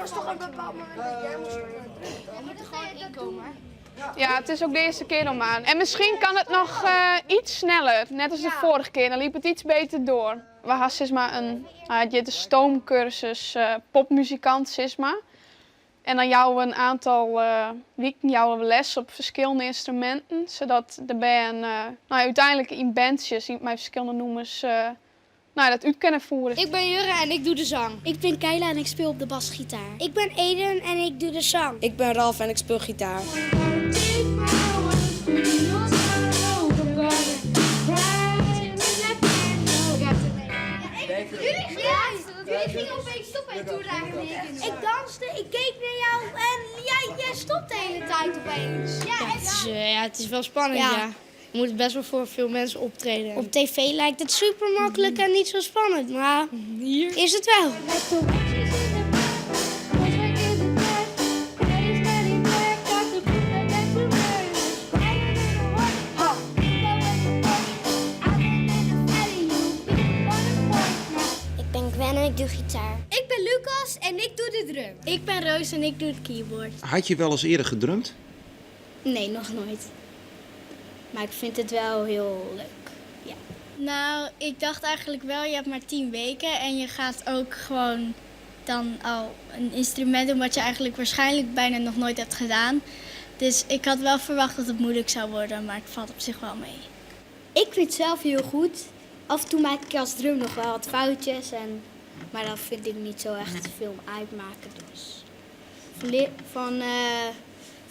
was toch een bepaald moment dat jij moest stoppen met drummen, Je moet er gewoon inkomen. Ja, het is ook de eerste keer nog maar. En misschien kan het nog iets sneller, net als de vorige keer. Dan liep het iets beter door. We hadden sis mar in, nou, de stoomcursus popmuzikant, sis mar. En dan jouwe we een aantal wiken jouwe we les op verschillende instrumenten, zodat de band nou, uiteindelijk in bandjes met verschillende noemers nou, dat uit kunnen voeren. Ik ben Jurre en ik doe de zang. Ik ben Keila en ik speel op de basgitaar. Ik ben Eden en ik doe de zang. Ik ben Ralf en ik speel gitaar. Jullie gingen opeens stoppen en toen raakte ik in de Ik danste, ik keek naar jou en jij stopt de hele tijd opeens. Ja, het is wel spannend, Ja. ja. Je moet best wel voor veel mensen optreden. Op tv lijkt het super makkelijk en niet zo spannend, maar Hier is het wel. Ik ben Gwen en ik doe gitaar. Ik ben Lucas en ik doe de drum. Ik ben Roos en ik doe het keyboard. Had je wel eens eerder gedrumd? Nee, nog nooit. Maar ik vind het wel heel leuk. Ja. Nou, ik dacht eigenlijk wel, je hebt maar 10 weken en je gaat ook gewoon dan al een instrument doen wat je eigenlijk waarschijnlijk bijna nog nooit hebt gedaan. Dus ik had wel verwacht dat het moeilijk zou worden, maar het valt op zich wel mee. Ik vind het zelf heel goed. Af en toe maak ik als drum nog wel wat foutjes. En, maar dat vind ik niet zo echt veel uitmaken. Dus van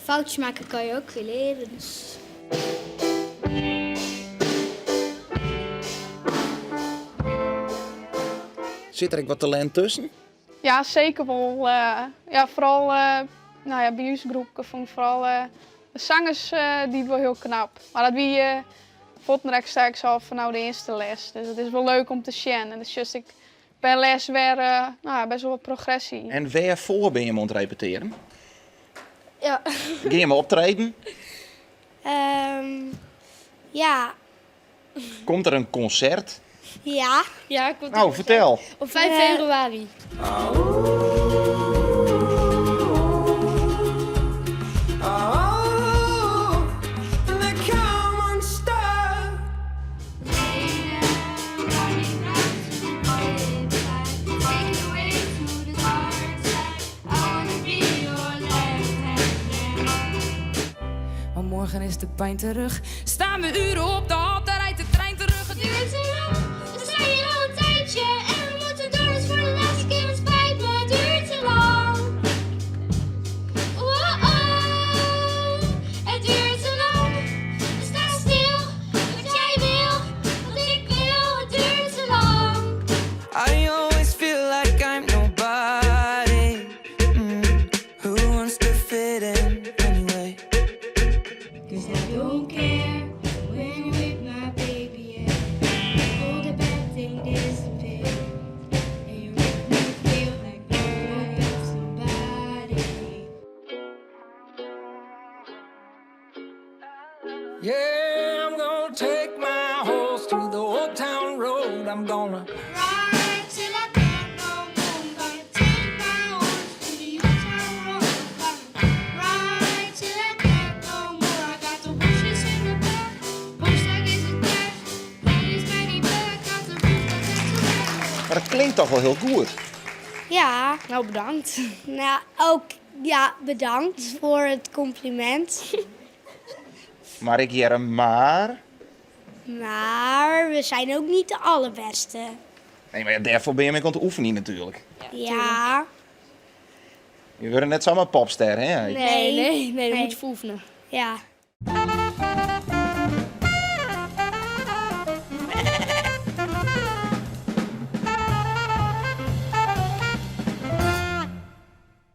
foutjes maken kan je ook weer leren. Dus. Zit er ook wat talent tussen? Ja, zeker wel. Ja, vooral nou ja, bij ons groep vond ik vooral de zangers die wel heel knap. Maar dat wie uh, straks al van nou de eerste les. Dus het is wel leuk om te zien. En dus just ik per les weer nou, best wel wat progressie. En waarvoor ben je hem aan het repeteren? Ja. Ga je hem optreden? Ja. Komt er een concert? Ja. Ja, komt Nou, vertel. Op 5 februari. Maar morgen is de pijn terug. Staan we uren op de hal, daar rijdt de trein terug. Het duurt te lang, we zijn hier al een tijdje. En we moeten door, dus voor de laatste keer, het spijt me, het duurt te lang. Oh, oh, het duurt te lang. We staan stil, wat jij wil, wat ik wil, het duurt te lang. I always feel like I'm nobody. Who wants to fit in anyway? Cause I don't care when you're with my baby, yeah. All the bad things disappear. And you make me feel like I got somebody. Yeah, I'm gonna take my horse to the old town road. I'm gonna Ride till I can't no more. Gonna take my horse to the old town road. Gonna ride till I can't no more. I got the wishes in the back, post tag is attached. Ladies, many back, got the roof, got the Maar dat klinkt toch wel heel goed. Ja. Nou, bedankt. Nou, ook ja, bedankt voor het compliment. Maar ik hier een maar. Maar we zijn ook niet de allerbeste. Nee, maar ja, daarvoor ben je mee aan het oefenen natuurlijk. Ja. Je wordt net zomaar popster, hè? Nee. Nee, nee, nee, dat moet je voor oefenen. Ja. I